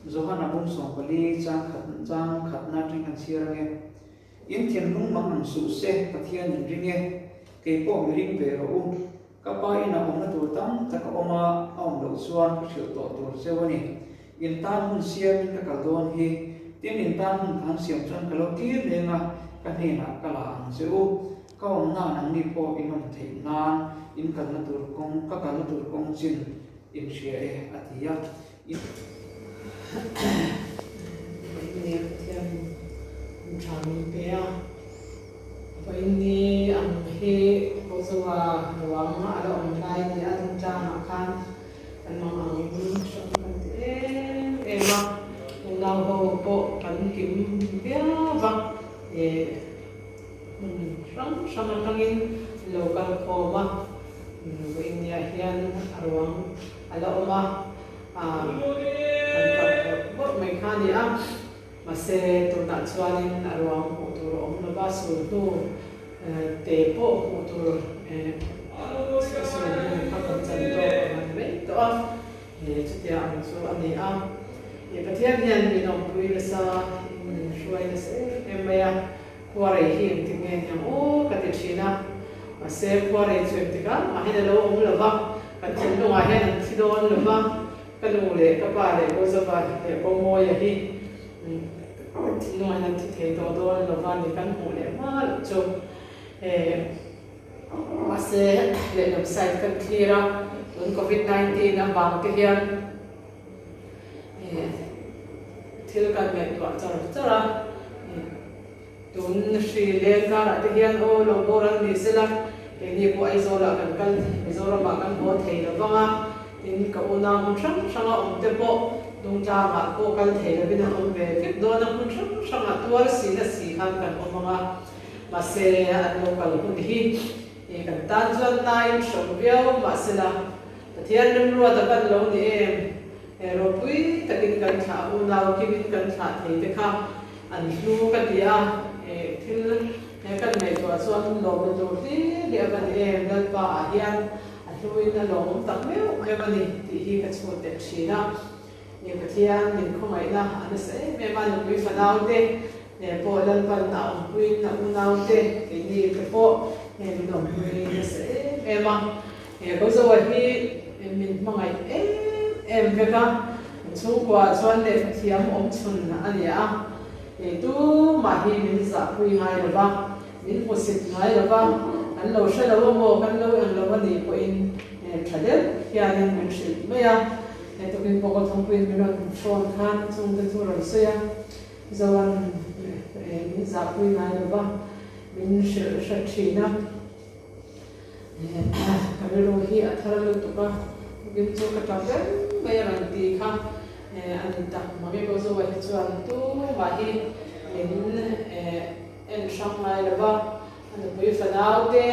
Johana bung 14 chang khat chang khatna atangin kan chhiar ange. In thinlung mang ang suh se, Pathian in ring e. Kei pawh mi ring ve rawh u. Ka pa inah awmna tur tam tak a awm a, a awm loh chuan ka hrilh tawh tur cheu a ni. In tan hun siamin ka kal dawn hi. Tin, in tan hun ka han siam chuan ka lo tir reng a, ka hnenah ka la ang che u. Ka awmna nangni pawh in awm theih nan in kalna tur kawng, ka kalna tur kawng chin in hria e, a ti a. In. Vawiin Pathian hun tha min pe a, vawiin ang hi Kozoa ruang a la awm lai ni a dungtlangah khan kan mang ang in hrang kan ti em em a, unau ho pawh kan kim viau va, ih hmun hrang hrang atangin an lo kal khawm a, vawiin hian a ruang a la awm a. A kan tap bawrh bawrh mai kha a ni a, mahse tunah chuanin a ruang hmuh tur a awm lo va, sul hnu te pawh hmuh tur sul hnu kha kan chan tawk a man mai tawh a, chutia ang chu a ni a. Pathian hian min awmpui nasa in min hruai nasa em em mai a, khuarei hi engtik nge niang aw ka ti thin a, mahse khuarei chu engtikah mah hian a lo awm lo va, Kan thinlungah hian an thi dawn lo va, ka nu leh ka pa leh Gozova leh Kawmawia hi kan thinlungah hian an thi thei tawh dawn lo va ni kan hmuh leh hma loh chu. Mahse lehlam side kan thlir a, tun Covid 19 avang te hian thil kan ngaihtuah char char a. Tun hri leng karah te hian aw lo boral ni sela, keini pawh Aizawlah kan kal Mizoramah kan haw thei lo vang a, tin ka unau hmun hrang hranga awm te pawh Dungtlangah pawh kal thei lovin an awm ve vek dawn a, hmun hrang hrangah tuar si na si khan kan awm ang a, mahse an lo kal hun hi kan tan chuan nain hrang viau mahsela Pathian remruat a van lo ni em, he ropui takin kan thlah unau kimin kan thlah thei te kha An hlu ka ti a, thil he kan ngaihtuah chuan lawmna tur hlir hi a va ni em, Lalpa ah hian a hluin a lawmawm tak meuh meuh a ni tih hi ka chhut leh thin a. Pathian min khawngaihna a nasa em em a, nupui fanau te pawh Lalpan a awmpuiin a unau te keini te pawh min awmpui nasa em em a. Kozoa hi min hmangaih em em vek a, chhungkua chuan lehkha thiam awm chhun a ni a, tumah hi min zahpui ngai lo va, min hmusit ngai lo va, kan lo hre lo amaw, kan lo eng lo a nih pawhin tha deuh hianin min hrilh mai a, tukin pawh ka thawmpuiin min rawn phone khan chungte chu rawn sawi a, Zoan min zahpui ngai lo va, min hrilh hre thin a. Ka rilru hi a thar lutuk a, tukin chu ka tap reng mai a rawn ti kha a ni tak mang e Gozoa hi chuan tumah hi min en hrang ngai lo va, a nupui fanau te,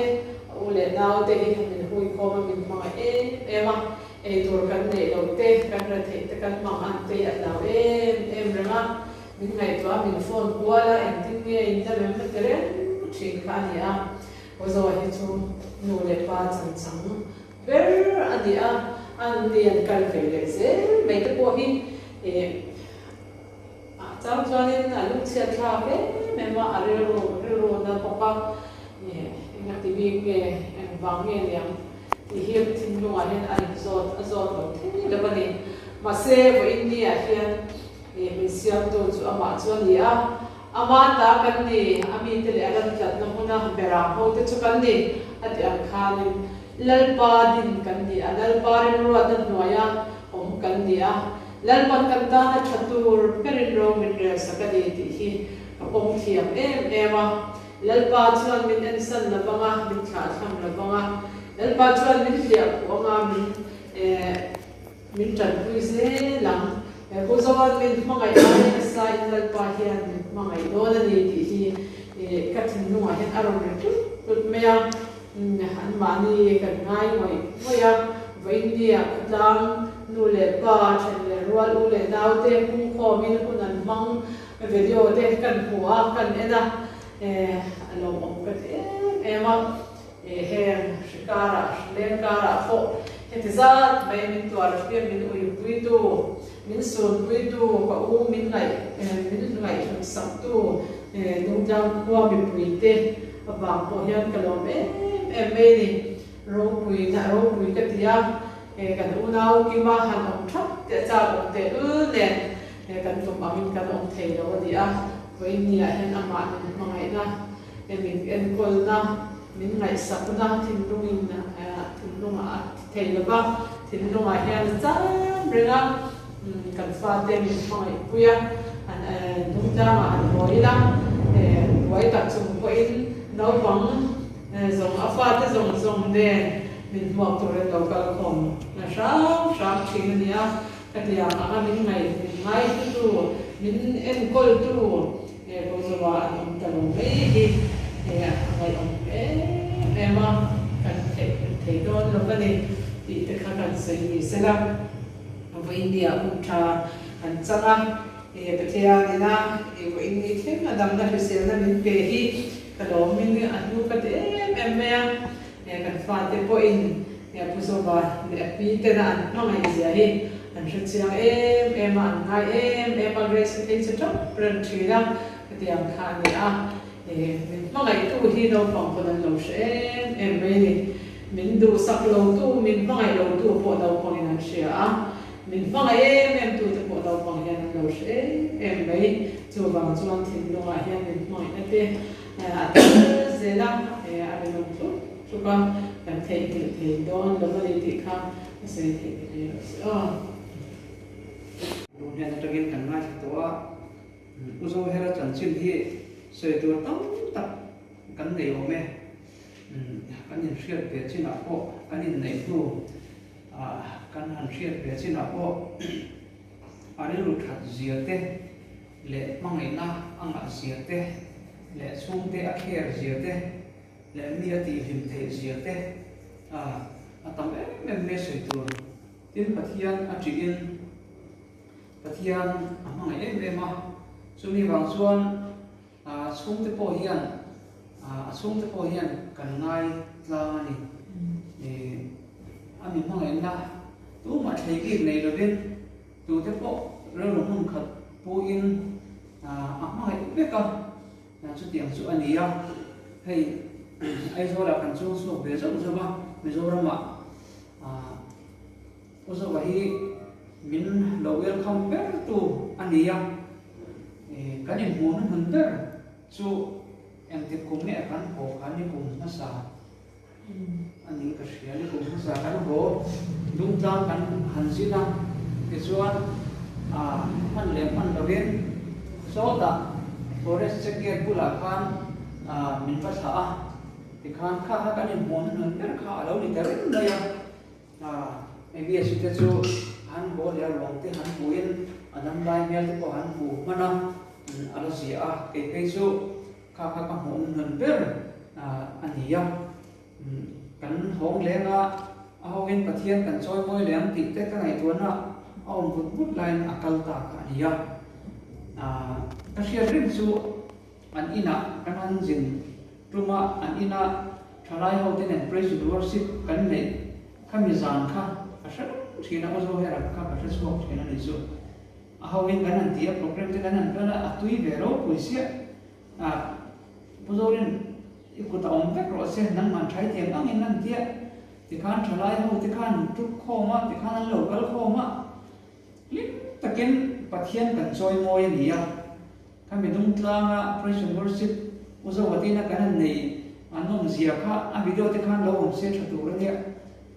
a u leh nau te hi min hui khawm a, min hmangaih em em a, eitur kan neih loh te, kan retheih te kan hmang an te a hlau em em reng a, min ngaihtuah a, min phone kual a, engtin nge in la rem a ti reng thin kha a ni a. Awzaw hi chu nu leh pa chanchang ber a ni a, an ni an kal ve leh zel mai te pawh hi ih ah chang chuanin a lungchhiat thlak em em a, a rilru rilru na bawk a ih Engati bik nge, engvang nge niang tih hi thinlungah hian a inzawt a zawt lo thei lo a ni. Mahse, vawiin niah hian ih min siamtu chu amah chu a ni a, ama ta kan ni, a mite leh a ram tlatna hmuna berang hote chu kan ni a tih ang khanin Lalpa din kan ni a, Lalpa remruatna hnuaia awm kan ni a, Lalpan kan tana tha tur berin ro min relsak a ni tih hi ka pawm thiam em em a. Lalpa chuan min ensan lo vang a, min thlahthlam lo vang a, Lalpa chuan min hliah khuh ang a, min eh min tanpui zel ang. He Pu Zoan min hmangaih ai nasa in Lalpa hian min hmangaih dawn a ni tih hi eh ka thinlungah hian a rawn ri tlut tlut mai a, anmahni kan ngai ngawih ngawih a, vawiinnia khawtlang nu leh pa, then leh rual u leh naute pungkhawmin hun an hmang Video te kan hmu a, kan en a, a lawmawm ka ti em em a, heng hri karah, hri leng karah pawh heti zat mai min tuar hriam min uipuitu, min sunpuitu, ka u min ngaih, min ngaihhlut saktu Dungtlang khua mipuite avang pawh hian ka lawm em em mai a ni. Ropui na ropui ka ti a, kan unau kima han awm thap teh chak awm teh lul nen kan tum angin kan awm thei lo a ni a, vawiinniah hian amah min hmangaihna, min enkawlna, min ngaihsakna thinlungin thinlungah a thi thei lo va, thinlungah hian a cham reng a, kan fate min hmangaihpui a, an dungtlangah han haw ila, buai tak chung pawhin naupang Zawng a fate zawng zawng nen min hmuak turin lo kal khawm na hram hram thin a nia. Ka tiang anga min ngaih min ngaihtutu, min enkawltu he Bozoa an awm ta lo mai hi a ngaihawm em em a, kan theih thei dawn lo a ni tih te kha kan sawi ni sela. Vawiinnia hun tha kan chang a, Pathian ina vawiinni thleng a damna hriselna min pe hi Ka lawmin a hnu ka ti em em mai a, kan fate pawhin Pu Zova leh a pi tena an hmangaih zia hi an hre chiang em em a, an ngai em em a, Grace phei chu tap reng thin a, hetiang kha a ni a, min hmangaihtu hi naupang pawn an lo hre em em mai a ni. Min duhsak lotu, min hmangaih lotu pawh naupangin an hria a, Min hmangaih em em tute pawh naupang hian an lo hre em em mai. Chuvang chuan thinlungah hian min hmangaihna te a tel zel a, a rinawm tluk tluk a, kan theihnghilh thei dawn lo a ni tih kha ka sawi theih ta hle rawh se aw. Lung hnen atangin kan ngaithla tawh a, U Zohera chanchin hi sawi tur tam tak kan nei awm e. Kan inhriat ve chinah pawh kan inneih hnu Kan han hriat ve chinah pawh a rilru that zia te leh hmangaihna a ngah zia te leh chhungte a kher zia te leh mi a tihhlim theih zia te a tam em em mai sawi tur. Tin, Pathian a ṭihin Pathian a hmangaih em em a, chumi vang chuan A chhungte pawh hian a chhungte pawh hian kan ngai tlang a ni. A mi hmangaihna tumah thlei bik nei lovin tute pawh rilru hmun khat puin a hmangaih vek a, chutiang chu a ni a. Hei Aizawlah kan chuang chhuak ve zauh zauh a, Mizoramah U Zova hi min lo welcome ber tu a ni a, kan inhmuh hnuhnun ber chu engtik kum nge kan haw kha ni kum hmasa a ni ka hria, ni kum hmasa kan haw Dungtlang kan han zin a, tichuan hman leh hman lovin sawtah forest check gate bulah khan min va thlah a, tikhan kha kha kan inhmuh hnuhnun ber kha a lo ni ta reng mai a. ABS te chu han haw leh a ruang te han hmuhin a dam lai hmel te pawh han hmu hman a, a la ziah a, kei phei chu kha kha ka hmuh awm hnan ber a ni a. Kan hawng leng a, a hawngin Pathian kan chawi mawi leh ang tih te ka ngaihtuahna a awm vut vut laiin a kal ta kha a ni a. Ka hriat reng chu an inah kan han zin Tuma an ina thalai ho te nen praise and worship kan neih khami zan kha ka hre reng thin a, Aw Zohera kha ka hre chhuak thin a ni chu. A ho in kan han ti a, program te kan han plan a, a tui ve ropui siah a. Pu Zorin I kut a awm vek rawh se, nangman thai tiang angin an tia. Tikhan thalai ho te khan an tuk khawm a, tikhan an lo kal khawm a. Hlim takin Pathian kan chawi mawi a ni a. Khami dungtlanga Praise and Worship U Zovatina kan han nei an awmzia kha a video te khan lo awm se tha tur a nia.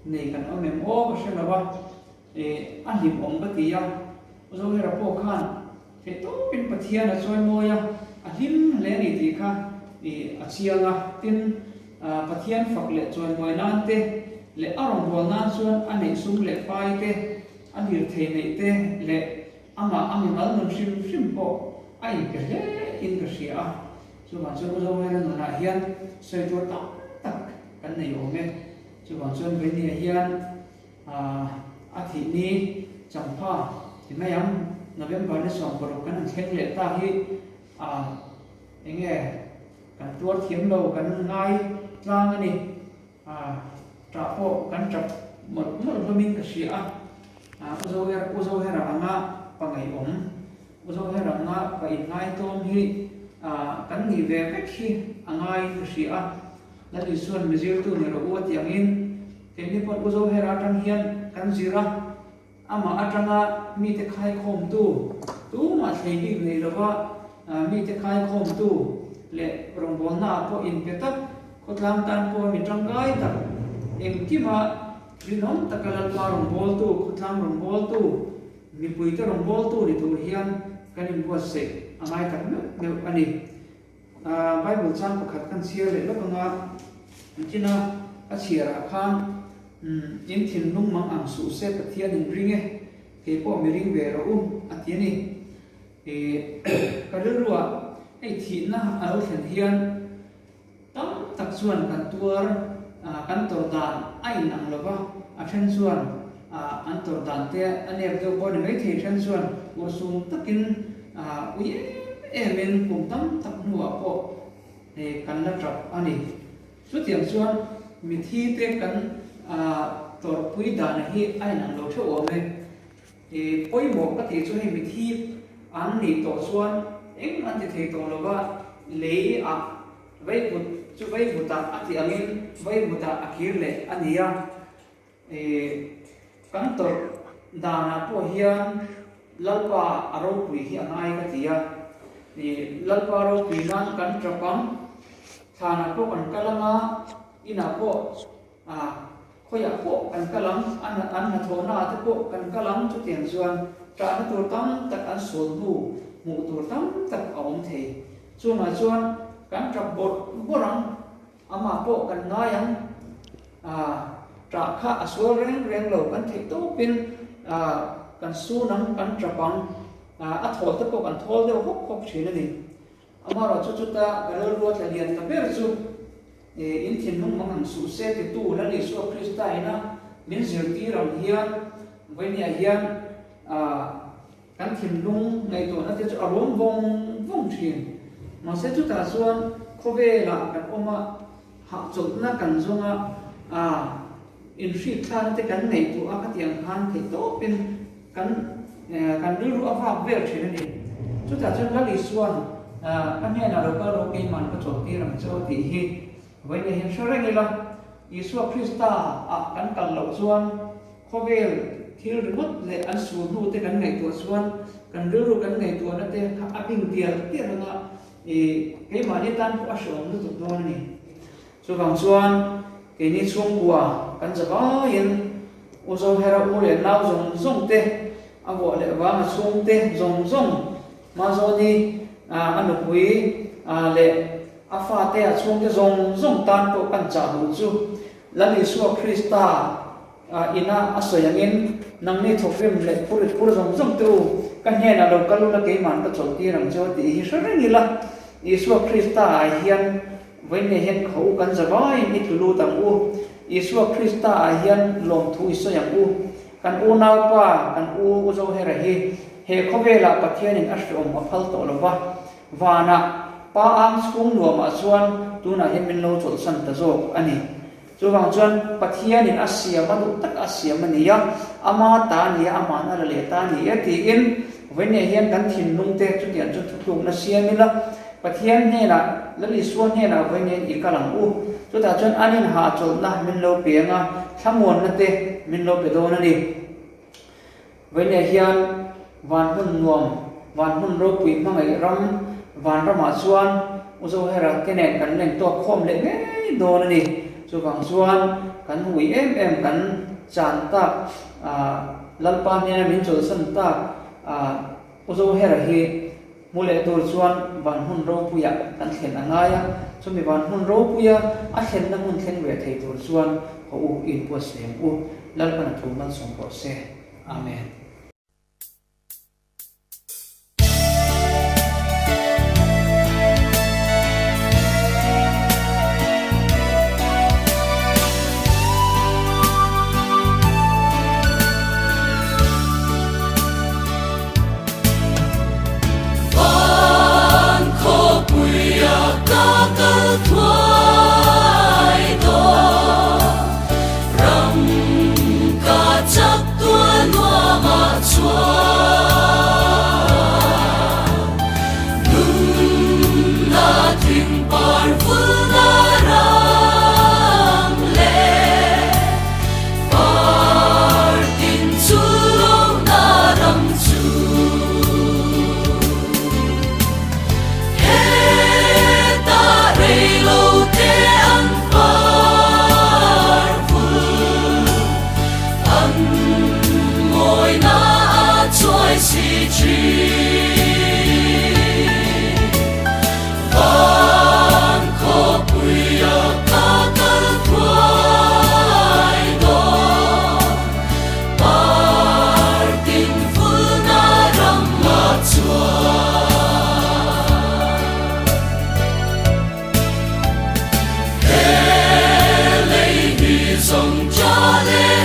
Nei kan awm em aw ka hre lo a, a hlim awm ka ti a. U Zohera pawh khan theih tawpin Pathian a chawi mawi a, a hlim hle a ni tih kha a chiang a. Tin, Pathian fak leh chawimawi nan te leh a rawngbâwl nan chuan a neih sum leh pai te, a lirthei neih te leh amah a mimal nun hrim hrim pawh a inpe hle in ka hria a. Chuvang chuan U Zohera nunah hian sawi tur tam tak kan nei awm e. Chuvang chuan Venia hian a thih ni champha ti mai ang, November ni 16 kan han thleng leh ta hi eng nge kan tuar thiam lo kan ngai tlang a ni. Ṭah pawh kan ṭap mawlh mawlh hlawmin ka hria a, U Zohera anga pa ngaihawm, U Zohera anga pa inngaitawm hi kan nih ve vek hi a ngaiin ka hria a. Lal Isua'n mi zirtu ni rawh u a tih angin keini pawh U Zohera aṭang hian kan zir a, amah aṭanga mite khaikhawmtu, tumah thlei bik nei lova mite khaikhawmtu leh rawngbawlnaah pawh inpe tak, Khawtlang tan pawh mi tangkai tak, engkima rinawm taka Lalpa rawngbawltu, khawtlang rawngbawltu, mipuite rawngbawltu ni tur hian kan inbuatsaih a ngai tak meuh meuh a ni. Bible chang pakhat kan chhiar leh lawk anga, nichina ka chhiarah khan in thinlung mang ang suh se Pathian in ring e, kei pawh mi ring ve rawh u a ti a ni. Ka rilruah hei thihna a lo thlen hian Tam tak chuan kan tuar, kan tawrh dan a inang lo va, a then chuan an tawrh dan te a nep deuh pawh a ni maithei, then chuan urhsum takin ui em emin kum tam tak hnuah pawh kan la tap a ni. Chutiang chuan mithi te kan tawrhpui dan hi a inang lo theuh awm e. Pawimawh ka tih chu hei mithi an nih tawh chuan eng an ti thei tawh lo va, lei ah vaivut chu vaivut ah a tih angin vaivut ah a kir leh a ni a. Kan tawrh danah pawh hian Lalpa a ropui hi a ngai ka ti a. Lalpa ropui nan kan tap ang, thlanah pawh kan kal ang a, inah pawh A, khawiah pawh kan kal ang, an an hnathawhnaah te pawh kan kal ang, chutiang chuan ṭahna tur tam tak an sual hnu hmuh tur tam tak a awm thei. Chungah chuan kan ṭap bawrh bawrh ang, amah pawh kan ngai ang, a, ṭah kha a sual reng reng lo, kan theih tawpin, a, kan sun ang, kan ṭap ang, a, a thawl te pawh kan thawl deuh hawk hawk ṭhin a ni. Amaherawhchu chuta ka rilru a tla lian ta ber chu in thinlung mang ang suh se titu Lal Isua Krista ina min zirtir ang hian vawinia hian kan thinlung ngaihtuahna te chu a rum vawng vawng thin. Mahse chutah chuan khawvelah kan awm a, hahchawlhna kan zawng a, inhrikthlakna te kan ngaihtuah a khatiang khan theihtawpin Kan kan rilru a vak vel thin a ni. Chutah chuan Lal Isua'n ka hnenah lo kal rawh keiman ka chawlhtir ang che aw tih hi vawiin hian hre reng ila, Isua Krista ah kan kal loh chuan khawvel thil ringawt leh an sul hnu te kan ngaihtuah chuan kan rilru kan ngaihtuahna te kha a bing tial tial anga i keimahni tan pawh a hreawm lutuk dawn a ni. Chuvang chuan keini chhungkua kan zavaiin U Zohera u leh nau zawng zawng te, a vuah leh vang a chhungte zawng zawng, Mazawni a nupui leh a fate a chhungte zawng zawng tan pawh kan chah duh chu Lal Isua Krista ina a sawi angin nangni thawkrim leh phur phur zawng zawng te u, ka hnenah lo kal ula keiman ka chawlhtir ang che aw tih hi hre reng ila Isua Krista ah hian Vawiin hian kho u kan zavaiin i tlu lut ang u. Isua Krista ah hian lawmthu i sawi ang u. Kan unaupa, kan u U Zohera hi he khawvelah Pathianin a hreawm a phal tawh lo va, vanah Pa ang chhung nuamah chuan tunah hian min lo chawlhsan ta zawk a ni. Chuvang chuan Pathianin a siam a duh tak a siam a ni a, ama ta a ni a, ama'n a la leh ta a ni e tiin vawiin hian kan thinlungte chutiang chu thutlukna siam ila. Pathian hnenah, Lal Isua hnenah vawi nen i kal ang u. Chutah chuan an inhahchawlhna min lo pe ang a, thlamuanna te min lo pe dawn a ni. Vawiinah hian van hmun nuam, van hmun ropui hmangaih ram, van ramah chuan U Zohera te nen kan len tawk khawm leh ngei dawn a ni. Chuvang chuan kan ui em em kan chan tak Lalpa hnena min chawlhsan tak U Zohera hi hmu leh tur chuan van hmun ropuiah kan thlen a ngai a, chumi van hmun ropuia a thlenna hmun thleng ve thei tur chuan haw u inbuatsaih ang u. Lalpan a thu malsawm rawh se. Amen. Van khawpuia ka kal thuai dawn, ram ka chak tual nuamah chuan nunna thing par vulna ram leh Partin chu lohna ram chu hetah rei lo te an par vul an mawina a chuai si thin. Van khawpuia ka kal thuai dawn, partin vulna ramah chuan. He lei hi zawng cha le.